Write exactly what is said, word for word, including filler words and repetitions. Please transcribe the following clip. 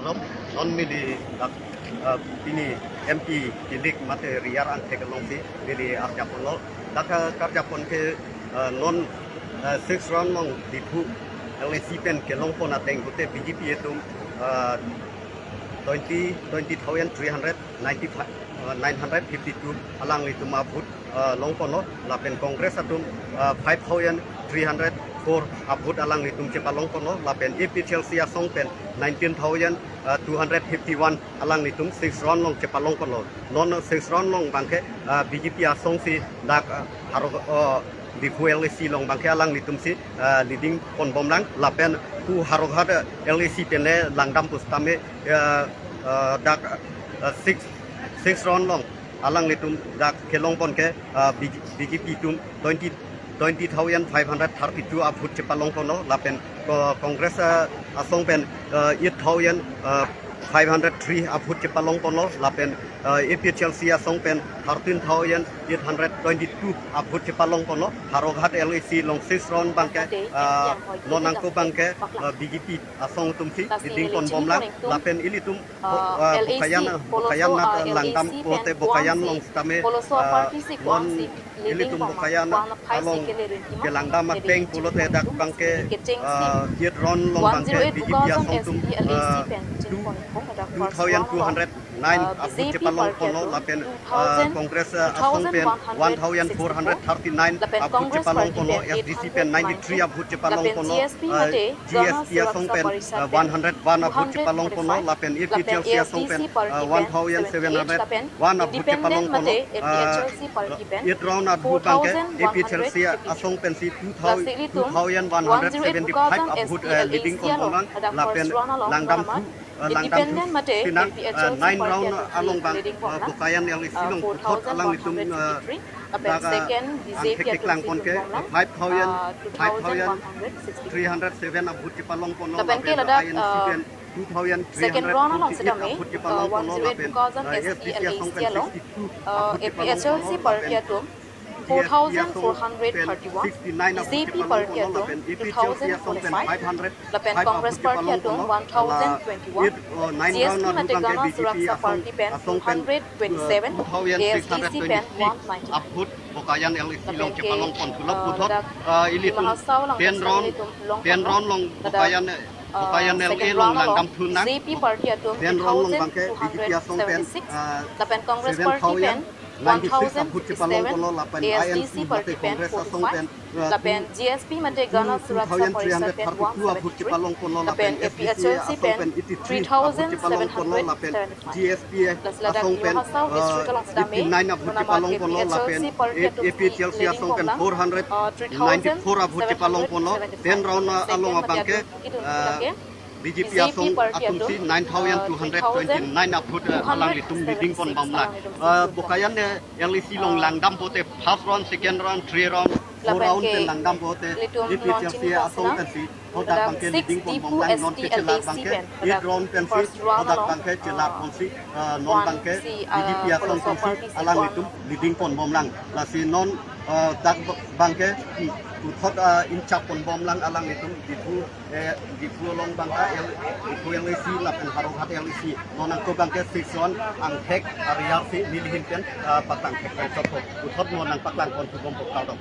Rom, non neli dak, eh, pini M P kilik mate riyar angthek alongsi neli arjapon lo. Dak, eh, karjapon ke, eh, non, eh, six round along Diphu L A C pen kelongpon ateng pute B J P atum, eh, twenty, twenty thousand three hundred ninety-five, eh, nine hundred fifty-two alanglitum avote, eh, longpon lo, lapen Congress atum, eh, five thousand three hundred four avote alanglitum chepalongpon lo, lapen A P H L C asong pen nineteen thousand, eh, two hundred fifty-one alanglitum six round along chepalongpon lo. Non six round along abangke, eh, B J P asongsi dak, eh, haro, eh, Diphu L A C along abangke alanglitumsi, eh, leading ponbomlang, lapen pu Howraghat, eh, L A C pen le langdam pusitame, eh, eh, dak, eh, six, six round along alanglitum dak kelongpon ke, ah, B J P atum twenty, twenty thousand five hundred thirty-two avote chepalongpon lo, lapen ko-, Congress, ah, asong pen, ah, eight thousand, ah, five hundred three avote chepalongpon lo, lapen, ah, A P H L C asong pen thirteen thousand eight hundred twenty-two avote chepalongpon lo. Howraghat L A C along six round abangke, ah, non angko abangke, ah, B J P asong atumsi leading ponbomlang, lapen ilitum Bo-, ah, Bokajan, Bokajan nat langdam pute Bokajan along sitame, ah, non ilitum Bokajan along kelangdam ateng pulote dak abangke, ah, eight round along abangke B J P asong atum, ah, two, two thousand two hundred nine avote chepalongpon lo, lapen, ah, Congress, ah, asong pen one thousand four hundred thirty-nine avote chepalongpon lo, S D C pen ninety-three avote chepalongpon lo, ah, G S P asong pen, ah, one hundred one avote chepalongpon lo, lapen A P H L C asong pen, ah, one thousand seven hundred one avote chepalongpon lo, ah, eight round avote abangke A P H L C asong pensi two thousand, two thousand one hundred seventy-five avote, ah, leading ponbomlang, lapen langdam thu, ah, langdam thu sinang, ah, nine round along abang, ah, Bokajan L A C along puthot alanglitum, ah, dak, ah, angthek keklangpon ke five thousand, five thousand three hundred seven avote chepalongpon lo, lapen I N C pen two thousand three hundred forty-eight avote chepalongpon lo, lapen, ah, S D C asong pen sixty-two avote chepalongpon lo, lapen G S P asong pen sixty-nine avote chepalongpon lo, lapen A P H L C asong pen five hundred five avote chepalongpon lo, la eight, uh, nine round avote abangke B J P asong, asong pen, uh, two thousand six hundred twenty-three avote Bokajan L A C along chepalongpon thulo, puthot, uh, ilitum ten round, ten round along Bokajan, uh, Bokajan L A along langdam thunang. Ten round along abangke B J P asong pen, uh, seven thousand ninety-six avote chepalongpon lo, lapen I N C mate Congress asong pen, uh, two, two thousand three hundred thirty-two avote chepalongpon lo, lapen S D C asong pen eighty-three avote chepalongpon lo, lapen G S P asong pen, uh, eighty-nine avote chepalongpon lo, lapen A P H L C asong pen four hundred ninety-four avote chepalongpon lo. Ten round, uh, along abangke, uh, B J P asong atumsi nine thousand two hundred twenty-nine avote, uh, alanglitum leading ponbomlang. Uh, Bokajan, uh, L A C along langdam pute first round, second round, three round, four round pen langdam pute A P H L C asong pensi hadak abangke leading ponbomlang, non kechelak abangke eight round pensi hadak abangke chelak ponsi, uh, non abangke B J P asong pensi alanglitum leading ponbomlang. Lasi non, uh, dak abangke, hmm, puthot, uh, inchap ponbomlang alanglitum Diphu, eh, Diphu along abangke L-, Diphu L A C lapen Howraghat L A C. Non angko abangke six round angthek ariyarsi neli ahin pen, uh, paklangthek pen chotpo. Puthot non nangpaklangpon thubompo, kardom.